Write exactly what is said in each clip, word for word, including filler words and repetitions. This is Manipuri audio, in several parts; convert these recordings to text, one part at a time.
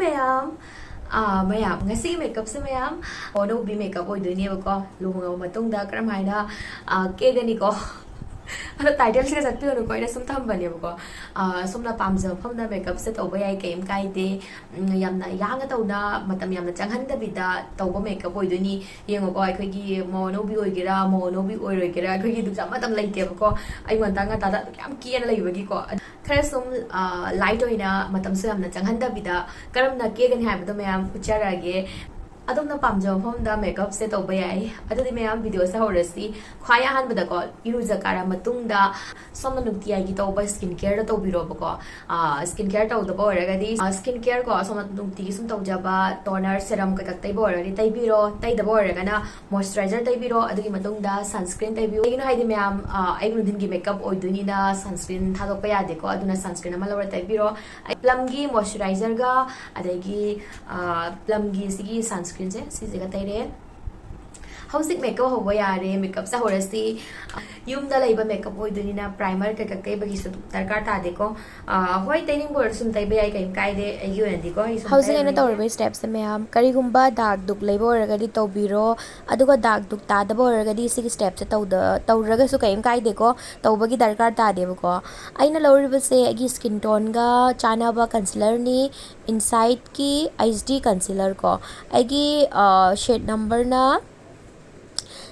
ꯃꯌꯥꯝ, ꯑꯥ, ꯃꯌꯥꯝ, ꯉꯁꯤꯒꯤ makeupꯁꯦ ꯃꯌꯥꯝ, ꯑꯅꯧꯕꯤ makeup ꯑꯣꯏꯗꯣꯏꯅꯦꯕꯀꯣ꯫ ꯂꯨꯍꯣꯡꯉꯕ ꯃꯇꯨꯡꯗ ꯀꯔꯝ ꯍꯥꯏꯅ, ꯑꯥ, ꯀꯦꯒꯅꯤꯀꯣ? ꯑꯗꯣ title ꯁꯤꯒ ꯆꯠꯄꯤꯔꯨꯅꯨꯀꯣ, ꯑꯩꯅ ꯁꯨꯝ ꯊꯝꯕꯅꯦꯕꯀꯣ꯫ ꯑꯥ, ꯁꯣꯝꯅ ꯄꯥꯝꯖꯕ ꯃꯐꯝꯗ makeupꯁꯦ ꯇꯧꯕ ꯌꯥꯏ, ꯀꯩꯝ ꯀꯥꯏꯗꯦ꯫ ꯎꯝ, ꯌꯥꯝꯅ ꯌꯥꯡꯅ ꯇꯧꯅ, ꯃꯇꯝ ꯌꯥꯝꯅ ꯆꯪꯍꯟꯗꯕꯤꯗ ꯇꯧꯕ makeup ꯑꯣꯏꯗꯣꯏꯅꯤ꯫ ꯌꯦꯡꯉꯣꯀꯣ, ꯑꯩꯈꯣꯏꯒꯤ ꯃꯧ ꯑꯅꯧꯕꯤ ꯑꯣꯏꯒꯦꯔꯥ, ꯃꯧ ꯑꯅꯧꯕꯤ ꯑꯣꯏꯔꯣꯏꯒꯦꯔꯥ, ꯑꯩꯈꯣꯏꯒꯤ ꯑꯗꯨꯛ ꯌꯥꯝ ꯃꯇꯝ ꯂꯩꯇꯦꯕꯀꯣ꯫ ꯑꯩ ꯉꯟꯇꯥ ꯉꯟꯇꯥꯗ ꯑꯗꯨꯛ ꯌꯥꯝ ꯀꯦꯅ ꯂꯩꯕꯒꯤꯀꯣ꯫ ꯈꯔ ꯁꯨꯝ, ꯑꯥ, light ꯑꯣꯏꯅ, ꯃꯇꯝꯁꯨ ꯌꯥꯝꯅ ꯆꯪꯍꯟꯗꯕꯤꯗ ꯀꯔꯝꯅ ꯀꯦꯒꯅꯤ ꯍꯥꯏꯕꯗꯣ ꯃꯌꯥꯝ ꯎꯠꯆꯔꯛꯑꯒꯦ꯫ ꯑꯗꯣꯝꯅ ꯄꯥꯝꯖꯕ ꯃꯐꯝꯗ makeupꯁꯦ ꯇꯧꯕ ꯌꯥꯏ꯫ ꯑꯗꯨꯗꯤ ꯃꯌꯥꯝ videoꯁꯦ ꯍꯧꯔꯁꯤ꯫ ꯈ꯭ꯋꯥꯏ ꯑꯍꯥꯟꯕꯗꯀꯣ, ꯏꯔꯨꯖ ꯀꯥꯔ ꯃꯇꯨꯡꯗ ꯁꯣꯝꯅ ꯅꯨꯡꯇꯤꯖꯥꯏꯒꯤ ꯇꯧꯕ skin careꯗꯣ ꯇꯧꯕꯤꯔꯣꯕꯀꯣ꯫ ꯑꯥ, skin care ꯇꯧꯗꯕ ꯑꯣꯏꯔꯒꯗꯤ, ꯑꯥ, skin care ꯀꯣ, ꯁꯣꯝꯅ ꯅꯨꯡꯇꯤꯒꯤ ꯁꯨꯝ ꯇꯧꯖꯕ toner, serum ꯀꯩꯀꯥ ꯇꯩꯕ ꯑꯣꯏꯔꯒꯗꯤ ꯇꯩꯕꯤꯔꯣ꯫ ꯇꯩꯗꯕ ꯑꯣꯏꯔꯒꯅ moisturizer ꯇꯩꯕꯤꯔꯣ, ꯑꯗꯨꯒꯤ ꯃꯇꯨꯡꯗ sunscreen ꯇꯩꯕꯤꯌꯨ꯫ ꯀꯩꯒꯤꯅꯣ ꯍꯥꯏꯗꯤ ꯃꯌꯥꯝ, ꯑ, ꯑꯌꯨꯛ ꯅꯨꯡꯊꯤꯟꯒꯤ makeup ꯑꯣꯏꯗꯣꯏꯅꯤꯅ sunscreen ꯊꯥꯗꯣꯛꯄ ꯌꯥꯗꯦꯀꯣ, ꯑꯗꯨꯅ sunscreen ꯑꯃ ꯂꯧꯔ ꯇꯩꯕꯤꯔꯣ꯫ ꯑꯩ Plumꯒꯤ moisturizer ꯒ ꯑꯗꯒꯤ, ꯑ, Plumꯒꯤ ꯁꯤꯒꯤ sunscreenꯁꯦ ꯁꯤꯁꯤꯒ ꯇꯩꯔꯦ꯫ ꯍꯧꯖꯤꯛ makeup ꯍꯧꯕ ꯌꯥꯔꯦ, makeupꯁꯦ ꯍꯧꯔꯁꯤ꯫ ꯌꯨꯝꯗ ꯂꯩꯕ makeup ꯑꯣꯏꯗꯣꯏꯅꯤꯅ primer ꯀꯩꯀꯥ ꯇꯩꯕꯒꯤꯁꯨ ꯗꯔꯀꯥꯔ ꯇꯥꯗꯦꯀꯣ꯫ ꯑ, ꯍꯣꯏ, ꯇꯩꯅꯤꯡꯕ ꯑꯣꯏꯔꯁꯨ ꯁꯨꯝ ꯇꯩꯕ ꯌꯥꯏ, ꯀꯩꯝ ꯀꯥꯏꯗꯦ꯫ ꯑꯩꯒꯤ ꯑꯣꯏꯅꯗꯤꯀꯣ, ꯑꯩ ꯁꯨꯝ ꯍꯧꯖꯤꯛ ꯑꯩꯅ ꯇꯩꯔꯔꯣꯏꯒꯦ꯫ ꯇꯧꯔꯤꯕ stepꯁꯦ ꯃꯌꯥꯝ, ꯀꯔꯤꯒꯨꯝꯕ dark ꯗꯨꯛ ꯂꯩꯕ ꯑꯣꯏꯔꯒꯗꯤ ꯇꯧꯕꯤꯔꯣ, ꯑꯗꯨꯒ dark ꯗꯨꯛ ꯇꯥꯗꯕ ꯑꯣꯏꯔꯒꯗꯤ ꯁꯤꯒꯤ stepꯁꯦ ꯇꯧꯗ-, ꯇꯧꯔꯒꯁꯨ ꯀꯩꯝ ꯀꯥꯏꯗꯦꯀꯣ, ꯇꯧꯕꯒꯤ ꯗꯔꯀꯥꯔ ꯇꯥꯗꯦꯕꯀꯣ꯫ ꯑꯩꯅ ꯂꯧꯔꯤꯕꯁꯦ ꯑꯩꯒꯤ skin toneꯒ ꯆꯥꯟꯅꯕ concealerꯅꯤ, Insightꯀꯤ HD concealer ꯀꯣ꯫ ꯑꯩꯒꯤ, ꯑ, shade numberꯅ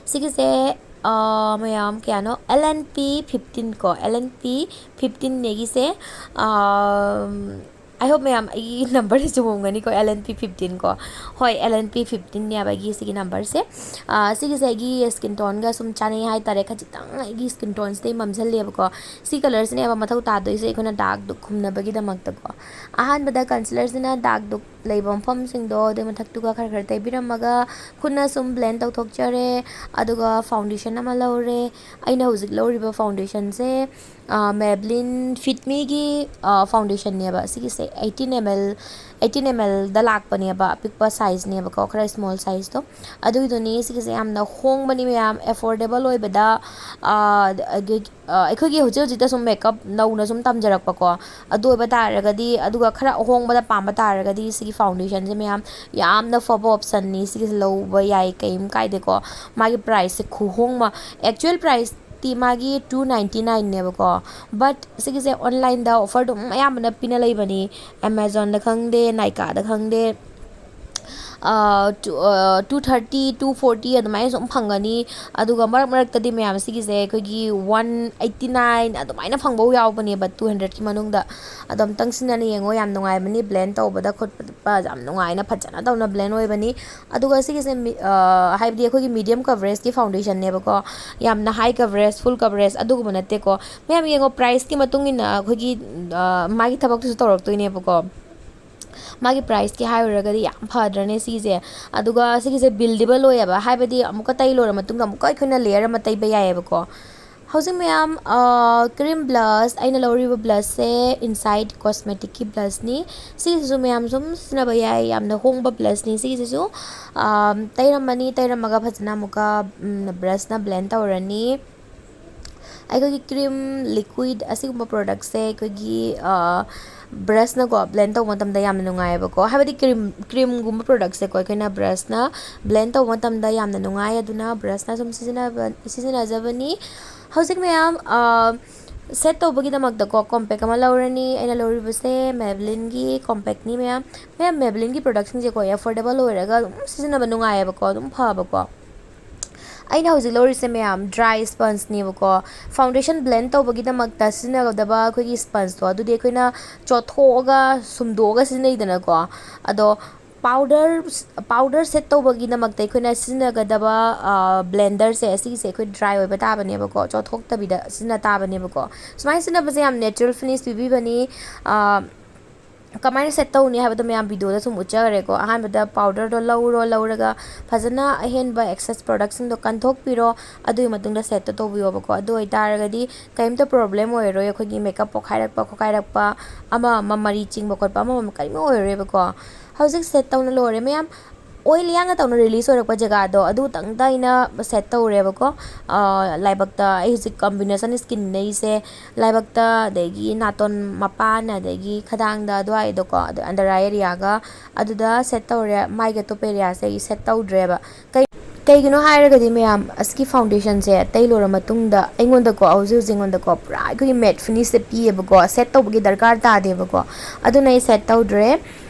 ꯁꯤꯒꯤꯁꯦ, ꯑ, ꯃꯌꯥꯝ ꯀꯌꯥꯅꯣ? LNP fifteen ꯀꯣ, LNP fifteenꯅꯦ ꯑꯩꯒꯤꯁꯦ꯫ ꯑ, I hope ꯃꯌꯥꯝ ꯑꯩꯒꯤ numberꯁꯦ ꯆꯨꯝꯃꯝꯒꯅꯤꯀꯣ, LNP fifteen ꯀꯣ꯫ ꯍꯣꯏ, LNP fifteenꯅꯦꯕ ꯑꯩꯒꯤ ꯁꯤꯒꯤ numberꯁꯦ꯫ ꯑ, ꯁꯤꯒꯤꯁꯦ ꯑꯩꯒꯤ skin toneꯒ ꯁꯨꯝ ꯆꯥꯅꯩ ꯍꯥꯏꯇꯥꯔꯦ, ꯈꯖꯤꯛꯇꯪ ꯑꯩꯒꯤ skin toneꯁꯤꯗꯩ ꯃꯝꯁꯤꯜꯂꯦꯕꯀꯣ꯫ ꯁꯤ colourꯁꯤꯅꯦꯕ ꯃꯊꯧ ꯇꯥꯗꯣꯏꯁꯦ ꯑꯩꯈꯣꯏꯅ dark ꯗꯨꯛ ꯈꯨꯝꯅꯕꯒꯤꯗꯃꯛꯇꯀꯣ꯫ ꯑꯍꯥꯟꯕꯗ concealerꯁꯤꯅ dark ꯗꯨꯛ ꯂꯩꯕ ꯃꯐꯝꯁꯤꯡꯗꯣ ꯑꯗꯨꯏ ꯃꯊꯛꯇꯨꯒ ꯈꯔ ꯈꯔ ꯇꯩꯕꯤꯔꯝꯃꯒ ꯈꯨꯠꯅ ꯁꯨꯝ blend ꯇꯧꯊꯣꯛꯆꯔꯦ꯫ ꯑꯗꯨꯒ foundation ꯑꯃ ꯂꯧꯔꯦ꯫ ꯑꯩꯅ ꯍꯧꯖꯤꯛ ꯂꯧꯔꯤꯕ foundationꯁꯦ Maybelline Fit Meꯒꯤ foundationꯅꯦꯕ꯫ ꯁꯤꯒꯤꯁꯦ eighteen ml, eighteen mlꯗ ꯂꯥꯛꯄꯅꯦꯕ, ꯑꯄꯤꯛꯄ sizeꯅꯦꯕꯀꯣ, ꯈꯔ small sizeꯇꯣ꯫ ꯑꯗꯨꯒꯤꯗꯨꯅꯤ꯫ ꯁꯤꯒꯤꯁꯦ ꯌꯥꯝꯅ ꯍꯣꯡꯕꯅꯤ ꯃꯌꯥꯝ, affordable ꯑꯣꯏꯕꯗ, ꯑꯩꯈꯣꯏꯒꯤ ꯍꯧꯖꯤꯛ ꯍꯧꯖꯤꯛꯇ ꯁꯨꯝ makeup ꯅꯧꯅ ꯁꯨꯝ ꯇꯝꯖꯔꯛꯄꯀꯣ, ꯑꯗꯨ ꯑꯣꯏꯕ ꯇꯥꯔꯒꯗꯤ, ꯑꯗꯨꯒ ꯈꯔ ꯑꯍꯣꯡꯕꯗ ꯄꯥꯝꯕ ꯇꯥꯔꯒꯗꯤ, ꯁꯤꯒꯤ foundationꯁꯦ ꯃꯌꯥꯝ ꯌꯥꯝꯅ ꯐꯕ optionꯅꯤ꯫ ꯁꯤꯒꯤꯁꯦ ꯂꯧꯕ ꯌꯥꯏ, ꯀꯩꯝ ꯀꯥꯏꯗꯦꯀꯣ꯫ ꯃꯥꯒꯤ priceꯁꯦ ꯈꯨꯍꯣꯡꯃ, actual priceꯇꯤ ꯃꯥꯒꯤ two ninety nineꯅꯦꯕꯀꯣ, but ꯁꯤꯒꯤꯁꯦ onlineꯗ offer ꯑꯗꯨꯝ ꯑꯌꯥꯝꯕꯅ ꯄꯤꯅ ꯂꯩꯕꯅꯤ꯫ Amazonꯗ ꯈꯪꯗꯦ, Nykaaꯗ ꯈꯪꯗꯦ, two thirty, two forty ꯑꯗꯨꯃꯥꯏꯅ ꯁꯨꯝ ꯐꯪꯒꯅꯤ꯫ ꯑꯗꯨꯒ ꯃꯔꯛ ꯃꯔꯛꯇꯗꯤ ꯃꯌꯥꯝ ꯁꯤꯒꯤꯁꯦ ꯑꯩꯈꯣꯏꯒꯤ one eighty nine ꯑꯗꯨꯃꯥꯏꯅ ꯐꯪꯕ ꯌꯥꯎꯕꯅꯦꯕ, two hundredꯀꯤ ꯃꯅꯨꯡꯗ꯫ ꯑꯗꯣ ꯑꯝꯇꯪ ꯁꯤꯖꯤꯟꯅꯅ ꯌꯦꯡꯉꯣ, ꯌꯥꯝ ꯅꯨꯡꯉꯥꯏꯕꯅꯤ, blend ꯇꯧꯕꯗ ꯈꯣꯠꯄ ꯌꯥꯝ ꯅꯨꯡꯉꯥꯏꯅ ꯐꯖꯅ ꯇꯧꯅ blend ꯑꯣꯏꯕꯅꯤ꯫ ꯑꯗꯨꯒ ꯁꯤꯒꯤꯁꯦ ꯃꯤ-, ꯑ, ꯍꯥꯏꯕꯗꯤ ꯑꯩꯈꯣꯏꯒꯤ medium coverageꯀꯤ foundationꯅꯦꯕꯀꯣ, ꯌꯥꯝꯅ high coverage, full coverage ꯑꯗꯨꯒꯨꯝꯕ ꯅꯠꯇꯦꯀꯣ꯫ ꯃꯌꯥꯝ ꯌꯦꯡꯉꯣ, priceꯀꯤ ꯃꯇꯨꯡ ꯏꯟꯅ ꯑꯩꯈꯣꯏꯒꯤ, ꯑ, ꯃꯥꯒꯤ ꯊꯕꯛꯇꯨꯁꯨ ꯇꯧꯔꯛꯇꯣꯏꯅꯦꯕꯀꯣ꯫ ꯃꯥꯒꯤ priceꯀꯤ ꯍꯥꯏꯔꯨꯔꯒꯗꯤ ꯌꯥꯝ ꯐꯗ꯭ꯔꯅꯦ ꯁꯤꯒꯤꯁꯦ꯫ ꯑꯗꯨꯒ ꯁꯤꯒꯤꯁꯦ buildable ꯑꯣꯏꯌꯦꯕ, ꯍꯥꯏꯕꯗꯤ ꯑꯃꯨꯛꯀ ꯇꯩ ꯂꯣꯏꯔ ꯃꯇꯨꯡꯗ ꯑꯃꯨꯛꯀ ꯑꯩꯈꯣꯏꯅ layer ꯑꯃ ꯇꯩꯕ ꯌꯥꯏꯌꯦꯕꯀꯣ꯫ ꯍꯧꯖꯤꯛ ꯃꯌꯥꯝ, ꯑ, cream blush, ꯑꯩꯅ ꯂꯧꯔꯤꯕ blushꯁꯦ Insight Cosmeticꯀꯤ blushꯅꯤ꯫ ꯁꯤꯒꯤꯁꯤꯁꯨ ꯃꯌꯥꯝ ꯁꯨꯝ ꯁꯤꯖꯤꯟꯅꯕ ꯌꯥꯏ, ꯌꯥꯝꯅ ꯍꯣꯡꯕ blushꯅꯤ꯫ ꯁꯤꯒꯤꯁꯤꯁꯨ, ꯑ, ꯇꯩꯔꯝꯃꯅꯤ, ꯇꯩꯔꯝꯃꯒ ꯐꯖꯅ ꯑꯃꯨꯛꯀ, ꯎꯝ, brushꯅ blend ꯇꯧꯔꯅꯤ꯫ ꯑꯩꯈꯣꯏꯒꯤ cream liquid ꯑꯁꯤꯒꯨꯝꯕ productꯁꯦ ꯑꯩꯈꯣꯏꯒꯤ, ꯑ, brushꯅꯀꯣ blend ꯇꯧꯕ ꯃꯇꯝꯗ ꯌꯥꯝꯅ ꯅꯨꯡꯉꯥꯏꯌꯦꯕꯀꯣ꯫ ꯍꯥꯏꯕꯗꯤ cream, creamꯒꯨꯝꯕ productꯁꯦꯀꯣ ꯑꯩꯈꯣꯏꯅ brushꯅ blend ꯇꯧꯕ ꯃꯇꯝꯗ ꯌꯥꯝꯅ ꯅꯨꯡꯉꯥꯏ, ꯑꯗꯨꯅ brushꯅ ꯁꯨꯝ ꯁꯤꯖꯤꯟꯅꯕ-, ꯁꯤꯖꯤꯟꯅꯖꯕꯅꯤ꯫ ꯍꯧꯖꯤꯛ ꯃꯌꯥꯝ, ꯑ, set ꯇꯧꯕꯒꯤꯗꯃꯛꯇꯀꯣ compact ꯑꯃ ꯂꯧꯔꯅꯤ꯫ ꯑꯩꯅ ꯂꯧꯔꯤꯕꯁꯦ Maybellineꯒꯤ compactꯅꯤ ꯃꯌꯥꯝ꯫ ꯃꯌꯥꯝ Maybellineꯒꯤ productꯁꯤꯡꯁꯦꯀꯣ affordable ꯑꯣꯏꯔꯒ ꯑꯗꯨꯝ ꯁꯤꯖꯤꯟꯅꯕ ꯅꯨꯡꯉꯥꯏꯌꯦꯕꯀꯣ, ꯑꯗꯨꯝ ꯐꯕꯀꯣ꯫ ꯑꯩꯅ ꯍꯧꯖꯤꯛ ꯂꯧꯔꯤꯁꯦ ꯃꯌꯥꯝ dry spongeꯅꯦꯕꯀꯣ꯫ Foundation blend ꯇꯧꯕꯒꯤꯗꯃꯛꯇ ꯁꯤꯖꯤꯟꯅꯒꯗꯕ ꯑꯩꯈꯣꯏꯒꯤ spongeꯇꯣ, ꯑꯗꯨꯗꯤ ꯑꯩꯈꯣꯏꯅ ꯆꯣꯠꯊꯣꯛꯑꯒ ꯁꯨꯝꯗꯣꯛꯑꯒ ꯁꯤꯖꯤꯟꯅꯩꯗꯅꯀꯣ꯫ ꯑꯗꯣ powder, powder set ꯇꯧꯕꯒꯤꯗꯃꯛꯇ ꯑꯩꯈꯣꯏꯅ ꯁꯤꯖꯤꯟꯅꯒꯗꯕ, ꯑ, blenderꯁꯦ, ꯑꯁꯤꯒꯤꯁꯦ ꯑꯩꯈꯣꯏ dry ꯑꯣꯏꯕ ꯇꯥꯕꯅꯦꯕꯀꯣ, ꯆꯣꯠꯊꯣꯛꯇꯕꯤꯗ ꯁꯤꯖꯤꯟꯅ ꯇꯥꯕꯅꯦꯕꯀꯣ꯫ ꯁꯨꯃꯥꯏꯅ ꯁꯤꯖꯤꯟꯅꯕꯁꯦ ꯌꯥꯝ natural finish ꯄꯤꯕꯤꯕꯅꯤ꯫ ꯑ, ꯀꯃꯥꯏꯅ ꯁꯦꯠ ꯇꯧꯅꯤ ꯍꯥꯏꯕꯗꯣ ꯃꯌꯥꯝ ꯚꯤꯗꯤꯑꯣꯗ ꯁꯨꯝ ꯎꯠꯆꯈ꯭ꯔꯦꯀꯣ꯫ ꯑꯍꯥꯟꯕꯗ ꯄꯥꯎꯗꯔꯗꯣ ꯂꯧꯔꯣ, ꯂꯧꯔꯒ ꯐꯖꯅ ꯑꯍꯦꯟꯕ ꯑꯦꯛꯁꯦꯁ ꯄ꯭ꯔꯣꯗꯛꯁꯤꯡꯗꯣ ꯀꯟꯊꯣꯛꯄꯤꯔꯣ, ꯑꯗꯨꯒꯤ ꯃꯇꯨꯡꯗ ꯁꯦꯠꯇꯣ ꯇꯧꯕꯤꯌꯣꯕꯀꯣ꯫ ꯑꯗꯨ ꯑꯣꯏꯇꯥꯔꯒꯗꯤ ꯀꯔꯤꯝꯇ ꯄ꯭ꯔꯣꯕ꯭ꯂꯦꯝ ꯑꯣꯏꯔꯔꯣꯏ, ꯑꯩꯈꯣꯏꯒꯤ ꯃꯦꯀꯞ ꯄꯣꯛꯈꯥꯏꯔꯛꯄ ꯈꯣꯠꯈꯥꯏꯔꯛꯄ, ꯑꯃ ꯑꯃ ꯃꯔꯤ ꯆꯤꯡꯕ ꯈꯣꯠꯄ ꯑꯃ ꯑꯃ ꯀꯔꯤꯝ ꯑꯣꯏꯔꯔꯣꯏꯕꯀꯣ꯫ ꯍꯧꯖꯤꯛ ꯁꯦꯠ ꯇꯧꯅ ꯂꯣꯏꯔꯦ ꯃꯌꯥꯝ꯫ ꯑꯣꯏꯜ ꯌꯥꯡꯅ ꯇꯧꯅ ꯔꯤꯂꯤꯁ ꯑꯣꯏꯔꯛꯄ ꯖꯒꯥꯗꯣ ꯑꯗꯨꯇꯪꯗ ꯑꯩꯅ ꯁꯦꯠ ꯇꯧꯔꯦꯕꯀꯣ꯫ ꯂꯥꯏꯕꯛꯇ ꯑꯩ ꯍꯧꯖꯤꯛ ꯀꯝꯕꯤꯅꯦꯁꯟ ꯁ꯭ꯀꯤꯟꯅꯦ ꯑꯩꯁꯦ꯫ ꯂꯥꯏꯕꯛꯇ, ꯑꯗꯒꯤ ꯅꯥꯇꯣꯟ ꯃꯄꯥꯟ, ꯑꯗꯒꯤ ꯈꯗꯥꯡꯗ ꯑꯗꯨꯋꯥꯏꯗꯣꯀꯣ, ꯑꯗ ꯑꯟꯗꯔ ꯑꯥꯏ ꯑꯦꯔꯤꯌꯥꯒ ꯑꯗꯨꯗ ꯁꯦꯠ ꯇꯧꯔꯦ꯫ ꯃꯥꯏꯒꯤ ꯑꯇꯣꯞꯄ ꯑꯦꯔꯤꯌꯥꯁꯦ ꯑꯩ ꯁꯦꯠ ꯇꯧꯗ꯭ꯔꯦꯕ꯫ ꯀꯩ-, ꯀꯩꯒꯤꯅꯣ ꯍꯥꯏꯔꯒꯗꯤ ꯃꯌꯥꯝ, ꯑꯁꯤꯒꯤ ꯐꯥꯎꯟꯗꯦꯁꯟꯁꯦ ꯇꯩ ꯂꯣꯏꯔ ꯃꯇꯨꯡꯗ ꯑꯩꯉꯣꯟꯗꯀꯣ, ꯍꯧꯖꯤꯛ ꯍꯧꯖꯤꯛ ꯑꯩꯉꯣꯟꯗꯀꯣ ꯄꯨꯔꯥ ꯑꯩꯈꯣꯏꯒꯤ ꯃꯦꯠ ꯐꯤꯅꯤꯁꯁꯦ ꯄꯤꯌꯦꯕꯀꯣ, ꯁꯦꯠ ꯇꯧꯕꯒꯤ ꯗꯔꯀꯥꯔ ꯇꯥꯗꯦꯕꯀꯣ꯫ ꯑꯗꯨꯅ ꯑꯩ ꯁꯦꯠ ꯇꯧꯗ꯭ꯔꯦ꯫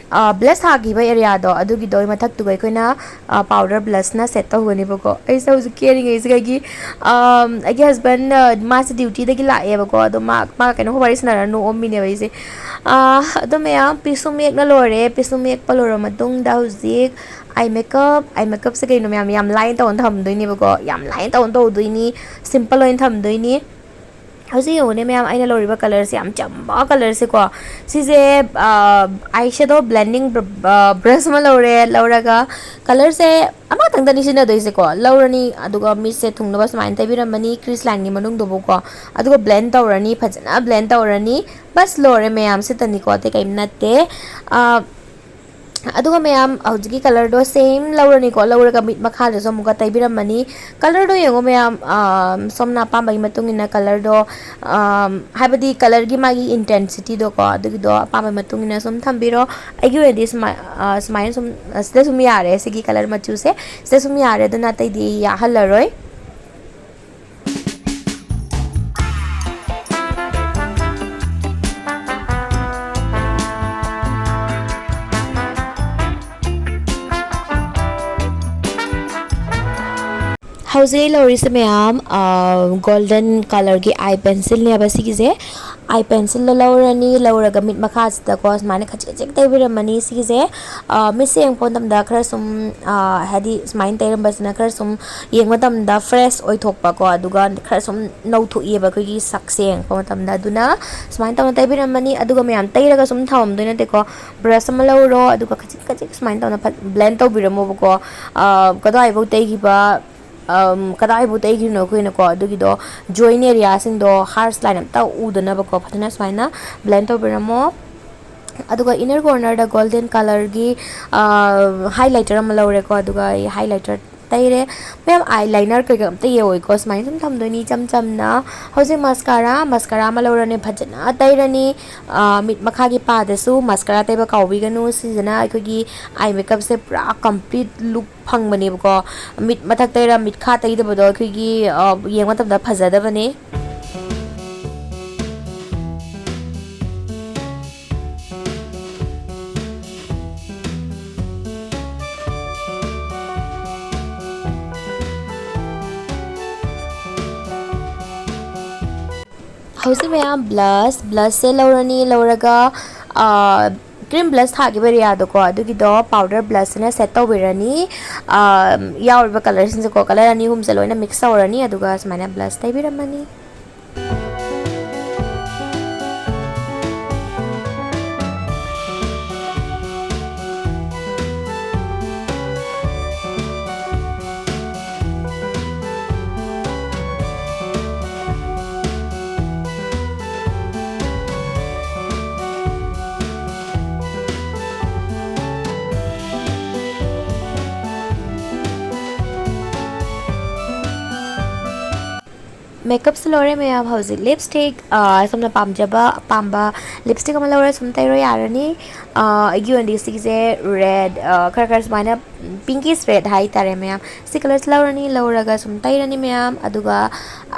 ꯕ꯭ꯂꯁ ꯊꯥꯈꯤꯕ ꯑꯦꯔꯤꯌꯥꯗꯣ ꯑꯗꯨꯒꯤꯗꯣ ꯃꯊꯛꯇꯨꯒ ꯑꯩꯈꯣꯏꯅ ꯄꯥꯎꯗꯔ ꯕ꯭ꯂꯁꯅ ꯁꯦꯠ ꯇꯧꯒꯅꯦꯕꯀꯣ꯫ ꯑꯩꯁꯦ ꯍꯧꯖꯤꯛ ꯀꯦꯔꯤꯉꯩꯁꯤꯗꯒꯤ ꯑꯩꯒꯤ ꯍꯁꯕꯦꯟ, ꯃꯥꯁꯦ ꯗ꯭ꯌꯨꯇꯤꯗꯒꯤ ꯂꯥꯛꯑꯦꯕꯀꯣ꯫ ꯑꯗꯣ ꯃꯥ ꯃꯥ ꯀꯩꯅꯣ ꯋꯥꯔꯤ ꯁꯥꯟꯅꯔ ꯅꯣꯛꯑꯝꯃꯤꯅꯦꯕ ꯑꯩꯁꯦ꯫ ꯑꯗꯣ ꯃꯌꯥꯝ, ꯄꯤꯁꯨꯝ ꯌꯦꯛꯅ ꯂꯣꯏꯔꯦ꯫ ꯄꯤꯁꯨꯝ ꯌꯦꯛꯄ ꯂꯣꯏꯔ ꯃꯇꯨꯡꯗ ꯍꯧꯖꯤꯛ ꯑꯥꯏ ꯃꯦꯀꯞ꯫ ꯑꯥꯏ ꯃꯦꯀꯞꯁꯦ ꯀꯩꯅꯣ ꯃꯌꯥꯝ, ꯌꯥꯝ ꯂꯥꯏꯅ ꯇꯧꯅ ꯊꯝꯗꯣꯏꯅꯦꯕꯀꯣ꯫ ꯌꯥꯝ ꯂꯥꯏꯅ ꯇꯧꯅ ꯇꯧꯗꯣꯏꯅꯤ꯫ ꯁꯤꯝꯄꯜ ꯑꯣꯏꯅ ꯊꯝꯗꯣꯏꯅꯤ꯫ ꯍꯧꯖꯤꯛ ꯌꯦꯡꯉꯨꯅꯦ ꯃꯌꯥꯝ, ꯑꯩꯅ ꯂꯧꯔꯤꯕ ꯀꯂꯔꯁꯦ ꯌꯥꯝ ꯆꯝꯕ ꯀꯂꯔꯁꯦꯀꯣ꯫ ꯁꯤꯁꯦ ꯑꯥꯏ ꯁꯦꯗꯣ ꯕ꯭ꯂꯦꯟꯗꯤꯡ ꯕ꯭ꯔꯁ ꯑꯃ ꯂꯧꯔꯦ꯫ ꯂꯧꯔꯒ ꯀꯂꯔꯁꯦ ꯑꯃꯇꯪꯗꯅꯤ ꯁꯤꯖꯤꯟꯅꯗꯣꯏꯁꯦꯀꯣ꯫ ꯂꯧꯔꯅꯤ, ꯑꯗꯨꯒ ꯃꯤꯠꯁꯦ ꯊꯨꯡꯅꯕ ꯁꯨꯃꯥꯏꯅ ꯇꯩꯕꯤꯔꯝꯃꯅꯤ, ꯀ꯭ꯔꯤꯁ ꯂꯥꯏꯟꯒꯤ ꯃꯅꯨꯡꯗꯨꯕꯨꯀꯣ꯫ ꯑꯗꯨꯒ ꯕ꯭ꯂꯦꯟ ꯇꯧꯔꯅꯤ, ꯐꯖꯅ ꯕ꯭ꯂꯦꯟ ꯇꯧꯔꯅꯤ꯫ ꯕꯁ ꯂꯣꯏꯔꯦ ꯃꯌꯥꯝ, ꯁꯤꯇꯅꯤꯀꯣ, ꯑꯇꯩ ꯀꯔꯤꯝ ꯅꯠꯇꯦ꯫ ꯑꯗꯨꯒ ꯃꯌꯥꯝ, ꯍꯧꯖꯤꯛꯀꯤ ꯀꯂꯔꯗꯣ ꯁꯦꯝ ꯂꯧꯔꯅꯤꯀꯣ꯫ ꯂꯧꯔꯒ ꯃꯤꯠ ꯃꯈꯥꯗꯁꯨ ꯑꯃꯨꯛꯀ ꯇꯩꯕꯤꯔꯝꯃꯅꯤ꯫ ꯀꯂꯔꯗꯣ ꯌꯦꯡꯉꯣ ꯃꯌꯥꯝ, ꯁꯣꯝꯅ ꯑꯄꯥꯝꯕꯒꯤ ꯃꯇꯨꯡ ꯏꯟꯅ ꯀꯂꯔꯗꯣ, ꯍꯥꯏꯕꯗꯤ ꯀꯂꯔꯒꯤ ꯃꯥꯒꯤ ꯏꯟꯇꯦꯟꯁꯤꯇꯤꯗꯣꯀꯣ, ꯑꯗꯨꯒꯤꯗꯣ ꯑꯄꯥꯝꯕꯒꯤ ꯃꯇꯨꯡ ꯏꯟꯅ ꯁꯨꯝ ꯊꯝꯕꯤꯔꯣ꯫ ꯑꯩꯒꯤ ꯑꯣꯏꯅꯗꯤ ꯁꯨꯃꯥꯏ-, ꯁꯨꯃꯥꯏꯅ ꯁꯨꯝ, ꯁꯤꯗ ꯁꯨꯝ ꯌꯥꯔꯦ, ꯁꯤꯒꯤ ꯀꯂꯔ ꯃꯆꯨꯁꯦ ꯁꯤꯗ ꯁꯨꯝ ꯌꯥꯔꯦ, ꯑꯗꯨꯅ ꯑꯇꯩꯗꯤ ꯌꯥꯍꯜꯂꯔꯣꯏ꯫ ꯍꯧꯖꯤꯛ ꯑꯩ ꯂꯧꯔꯤꯁꯦ ꯃꯌꯥꯝ, ꯒꯣꯜꯗꯟ ꯀꯂꯔꯒꯤ ꯑꯥꯏ ꯄꯦꯟꯁꯤꯜꯅꯦꯕ ꯁꯤꯒꯤꯁꯦ꯫ ꯑꯥꯏ ꯄꯦꯟꯁꯤꯜꯗꯣ ꯂꯧꯔꯅꯤ꯫ ꯂꯧꯔꯒ ꯃꯤꯠ ꯃꯈꯥꯁꯤꯗꯀꯣ ꯁꯨꯃꯥꯏꯅ ꯈꯖꯤꯛ ꯈꯖꯤꯛ ꯇꯩꯕꯤꯔꯝꯃꯅꯤ꯫ ꯁꯤꯒꯤꯁꯦ, ꯑ, ꯃꯤꯠꯁꯦ ꯌꯦꯡꯉꯛꯄ ꯃꯇꯝꯗ ꯈꯔ ꯁꯨꯝ, ꯑ, ꯍꯥꯏꯗꯤ ꯁꯨꯃꯥꯏꯅ ꯇꯩꯔꯝꯕꯁꯤꯅ ꯈꯔ ꯁꯨꯝ ꯌꯦꯡꯕ ꯃꯇꯝꯗ ꯐ꯭ꯔꯦꯁ ꯑꯣꯏꯊꯣꯛꯄꯀꯣ, ꯑꯗꯨꯒ ꯈꯔ ꯁꯨꯝ ꯅꯧꯊꯣꯛꯏꯑꯕ ꯑꯩꯈꯣꯏꯒꯤ ꯁꯛꯁꯦ ꯌꯦꯡꯉꯛꯄ ꯃꯇꯝꯗ꯫ ꯑꯗꯨꯅ ꯁꯨꯃꯥꯏꯅ ꯇꯧꯅ ꯇꯩꯕꯤꯔꯝꯃꯅꯤ꯫ ꯑꯗꯨꯒ ꯃꯌꯥꯝ ꯇꯩꯔꯒ ꯁꯨꯝ ꯊꯝꯃꯝꯗꯣꯏ ꯅꯠꯇꯦꯀꯣ꯫ ꯕ꯭ꯔꯁ ꯑꯃ ꯂꯧꯔꯣ, ꯑꯗꯨꯒ ꯈꯖꯤꯛ ꯈꯖꯤꯛ ꯁꯨꯃꯥꯏꯅ ꯇꯧꯅ ꯕ꯭ꯂꯦꯟ ꯇꯧꯕꯤꯔꯝꯃꯣꯕꯀꯣ꯫ ꯑ, ꯀꯗꯥꯏꯐꯥꯎ ꯇꯩꯈꯤꯕ, ꯑꯝ, ꯀꯗꯥꯏꯕꯨ ꯇꯩꯈ꯭ꯔꯤꯅꯣ ꯑꯩꯈꯣꯏꯅꯀꯣ, ꯑꯗꯨꯒꯤꯗꯣ ꯖꯣꯏꯟ ꯑꯦꯔꯤꯌꯥꯁꯤꯡꯗꯣ ꯍꯥꯔꯁ ꯂꯥꯏꯟ ꯑꯝꯇ ꯎꯗꯅꯕꯀꯣ ꯐꯖꯅ ꯁꯨꯃꯥꯏꯅ ꯕ꯭ꯂꯦꯟ ꯇꯧꯕꯤꯔꯝꯃꯣ꯫ ꯑꯗꯨꯒ ꯏꯅꯔ ꯀꯣꯔꯅꯔꯗ ꯒꯣꯜꯗꯟ ꯀꯂꯔꯒꯤ, ꯑ, ꯍꯥꯏꯂꯥꯏꯇꯔ ꯑꯃ ꯂꯧꯔꯦꯀꯣ, ꯑꯗꯨꯒ ꯑꯩ ꯍꯥꯏꯂꯥꯏꯇꯔ ꯇꯩꯔꯦ꯫ ꯃꯌꯥꯝ, ꯑꯥꯏ ꯂꯥꯏꯅꯔ ꯀꯩꯀꯥ ꯑꯝꯇ ꯌꯦꯡꯉꯣꯏꯀꯣ, ꯁꯨꯃꯥꯏꯅ ꯁꯨꯝ ꯊꯝꯗꯣꯏꯅꯤ ꯏꯆꯝ ꯆꯝꯅ꯫ ꯍꯧꯖꯤꯛ ꯃꯁꯀꯥꯔꯥ, ꯃꯁꯀꯥꯔꯥ ꯑꯃ ꯂꯧꯔꯅꯤ, ꯐꯖꯅ ꯇꯩꯔꯅꯤ꯫ ꯑ, ꯃꯤꯠ ꯃꯈꯥꯒꯤ ꯄꯥꯗꯁꯨ ꯃꯁꯀꯥꯔꯥ ꯇꯩꯕ ꯀꯥꯎꯕꯤꯒꯅꯨ꯫ ꯁꯤꯁꯤꯅ ꯑꯩꯈꯣꯏꯒꯤ ꯑꯥꯏ ꯃꯦꯀꯞꯁꯦ ꯄꯨꯔꯥ ꯀꯝꯄ꯭ꯂꯤꯠ ꯂꯨꯛ ꯐꯪꯕꯅꯦꯕꯀꯣ꯫ ꯃꯤꯠ ꯃꯊꯛ ꯇꯩꯔ ꯃꯤꯠ ꯈꯥ ꯇꯩꯗꯕꯗꯣ ꯑꯩꯈꯣꯏꯒꯤ, ꯑ, ꯌꯦꯡꯕ ꯃꯇꯝꯗ ꯐꯖꯗꯕꯅꯦ꯫ ꯍꯧꯖꯤꯛ ꯃꯌꯥꯝ ꯕ꯭ꯂꯁ, ꯕ꯭ꯂꯁꯁꯦ ꯂꯧꯔꯅꯤ, ꯂꯧꯔꯒ, ꯑ, ꯀ꯭ꯔꯤꯝ ꯕ꯭ꯂꯁ ꯊꯥꯈꯤꯕ ꯑꯦꯔꯤꯌꯥꯗꯣꯀꯣ, ꯑꯗꯨꯒꯤꯗꯣ ꯄꯥꯎꯗꯔ ꯕ꯭ꯂꯁꯁꯤꯅ ꯁꯦꯠ ꯇꯧꯕꯤꯔꯅꯤ꯫ ꯑ, ꯌꯥꯎꯔꯤꯕ ꯀꯂꯔꯁꯤꯡꯁꯦꯀꯣ, ꯀꯂꯔ ꯑꯅꯤ ꯑꯍꯨꯝꯁꯦ ꯂꯣꯏꯅ ꯃꯤꯛꯁ ꯇꯧꯔꯅꯤ, ꯑꯗꯨꯒ ꯁꯨꯃꯥꯏꯅ ꯕ꯭ꯂꯁ ꯇꯩꯕꯤꯔꯝꯃꯅꯤ꯫ ꯃꯦꯀꯞꯁꯨ ꯂꯣꯏꯔꯦ ꯃꯌꯥꯝ꯫ ꯍꯧꯖꯤꯛ ꯂꯤꯞꯁꯇꯤꯛ, ꯑ, ꯁꯣꯝꯅ ꯄꯥꯝꯖꯕ ꯑꯄꯥꯝꯕ ꯂꯤꯞꯁꯇꯤꯛ ꯑꯃ ꯂꯧꯔ ꯁꯨꯝ ꯇꯩꯔꯣ ꯌꯥꯔꯅꯤ꯫ ꯑ, ꯑꯩꯒꯤ ꯑꯣꯏꯅꯗꯤ ꯁꯤꯒꯤꯁꯦ ꯔꯦꯗ, ꯑ, ꯈꯔ ꯈꯔ ꯁꯨꯃꯥꯏꯅ ꯄꯤꯡꯀꯤꯁ ꯔꯦꯗ ꯍꯥꯏꯇꯥꯔꯦ ꯃꯌꯥꯝ꯫ ꯁꯤ ꯀꯂꯔꯁꯤ ꯂꯧꯔꯅꯤ, ꯂꯧꯔꯒ ꯁꯨꯝ ꯇꯩꯔꯅꯤ ꯃꯌꯥꯝ꯫ ꯑꯗꯨꯒ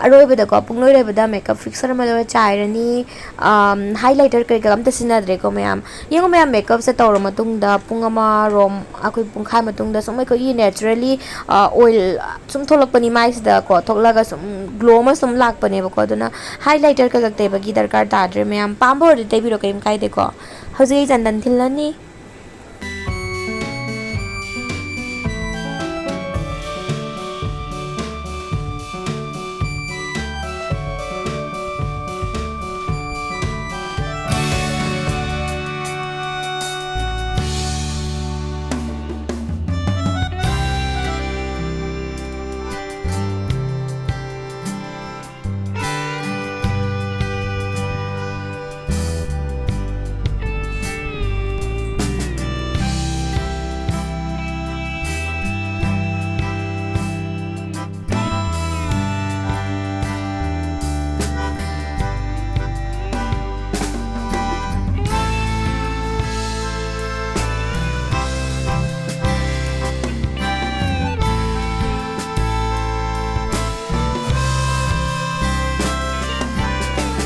ꯑꯔꯣꯏꯕꯗꯀꯣ, ꯄꯨꯡꯂꯣꯏ ꯂꯣꯏꯕꯗ ꯃꯦꯀꯞ ꯐꯤꯛꯁꯔ ꯑꯃ ꯂꯧꯔ ꯆꯥꯏꯔꯅꯤ꯫ ꯑꯝ, ꯍꯥꯏꯂꯥꯏꯇꯔ ꯀꯩꯀꯥ ꯑꯝꯇ ꯁꯤꯖꯤꯟꯅꯗ꯭ꯔꯦꯀꯣ ꯃꯌꯥꯝ꯫ ꯌꯦꯡꯉꯣ ꯃꯌꯥꯝ, ꯃꯦꯀꯞꯁꯦ ꯇꯧꯔ ꯃꯇꯨꯡꯗ ꯄꯨꯡ ꯑꯃꯔꯣꯝ, ꯑꯩꯈꯣꯏ ꯄꯨꯡꯈꯥꯏ ꯃꯇꯨꯡꯗ ꯁꯨꯝ ꯑꯩꯈꯣꯏꯒꯤ ꯅꯦꯆꯔꯦꯜꯂꯤ, ꯑ, ꯑꯣꯏꯜ ꯁꯨꯝ ꯊꯣꯛꯂꯛꯄꯅꯤ ꯃꯥꯏꯁꯤꯗꯀꯣ, ꯊꯣꯛꯂꯒ ꯁꯨꯝ ꯒ꯭ꯂꯣ ꯑꯃ ꯁꯨꯝ ꯂꯥꯛꯄꯅꯦꯕꯀꯣ꯫ ꯑꯗꯨꯅ highlighter ꯀꯩꯀꯩ ꯇꯩꯕꯒꯤ ꯗꯔꯀꯥꯔ ꯇꯥꯗ꯭ꯔꯦ ꯃꯌꯥꯝ꯫ ꯄꯥꯝꯕ ꯑꯣꯏꯔꯗꯤ ꯇꯩꯕꯤꯔꯣ, ꯀꯩꯝ ꯀꯥꯏꯗꯦꯀꯣ꯫ ꯍꯧꯖꯤꯛ ꯑꯩ ꯆꯟꯗꯟ ꯊꯤꯜꯂꯅꯤ꯫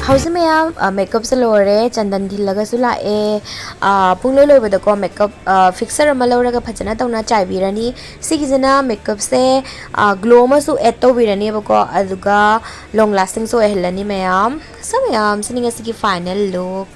ꯍꯧꯖꯤꯛ ꯃꯌꯥꯝ, ꯑ, makeupꯁꯦ ꯂꯣꯏꯔꯦ, ꯆꯟꯗꯟ ꯊꯤꯜꯂꯒꯁꯨ ꯂꯥꯛꯑꯦ꯫ ꯑ, ꯄꯨꯡꯂꯣꯏ ꯂꯣꯏꯕꯗꯀꯣ, makeup, ꯑ, fixer ꯑꯃ ꯂꯧꯔꯒ ꯐꯖꯅ ꯇꯧꯅ ꯆꯥꯏꯕꯤꯔꯅꯤ꯫ ꯁꯤꯒꯤꯁꯤꯅ makeupꯁꯦ, ꯑ, glow ꯑꯃꯁꯨ add ꯇꯧꯕꯤꯔꯅꯦꯕꯀꯣ, ꯑꯗꯨꯒ long lastingꯁꯨ ꯑꯣꯏꯍꯜꯂꯅꯤ ꯃꯌꯥꯝ꯫ So ꯃꯌꯥꯝ, ꯁꯤꯅꯤ ꯉꯁꯤꯒꯤ final look꯫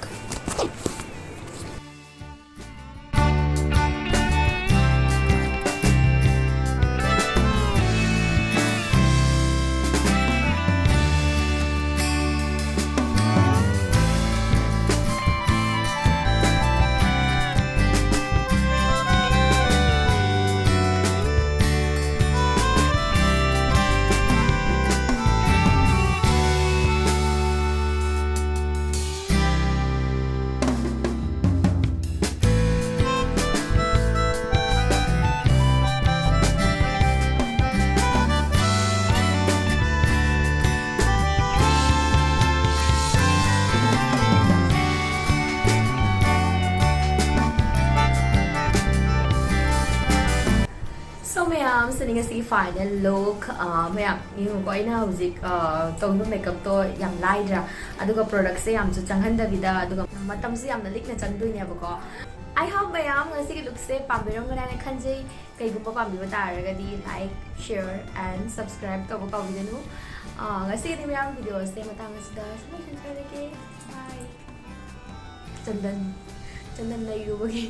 So ꯃꯌꯥꯝ, ꯁꯤꯅꯤ ꯉꯁꯤꯒꯤ final look꯫ ꯑꯥ, ꯃꯌꯥꯝ ꯌꯦꯡꯉꯨꯀꯣ, ꯑꯩꯅ ꯍꯧꯖꯤꯛ, ꯑꯥ, ꯇꯧꯔꯤꯕ makeupꯇꯣ ꯌꯥꯝ ꯂꯥꯏꯗ꯭ꯔꯥ? ꯑꯗꯨꯒ productꯁꯦ ꯌꯥꯝꯁꯨ ꯆꯪꯍꯟꯗꯕꯤꯗ, ꯑꯗꯨꯒ ꯃꯇꯝꯁꯨ ꯌꯥꯝꯅ ꯂꯤꯛꯅ ꯆꯪꯗꯣꯏꯅꯦꯕꯀꯣ꯫ I hope ꯃꯌꯥꯝ ꯉꯁꯤꯒꯤ ꯂꯨꯛꯁꯦ ꯄꯥꯝꯕꯤꯔꯝꯒꯅꯤ ꯍꯥꯏꯅ ꯈꯟꯖꯩ꯫ ꯀꯩꯒꯨꯝꯕ ꯄꯥꯝꯕꯤꯕ ꯇꯥꯔꯒꯗꯤ like, share and subscribe ꯇꯧꯕ ꯀꯥꯎꯕꯤꯒꯅꯨ꯫ ꯑꯥ, ꯉꯁꯤꯒꯤꯗꯤ ꯃꯌꯥꯝ ꯚꯤꯗꯤꯑꯣꯁꯦ ꯃꯇꯥꯡ ꯑꯁꯤꯗ ꯁꯨꯝ ꯂꯣꯏꯁꯤꯟꯖꯔꯒꯦ꯫ Bye. ꯆꯟꯗꯟ, ꯆꯟꯗꯟ ꯂꯩꯔꯨꯕꯒꯤ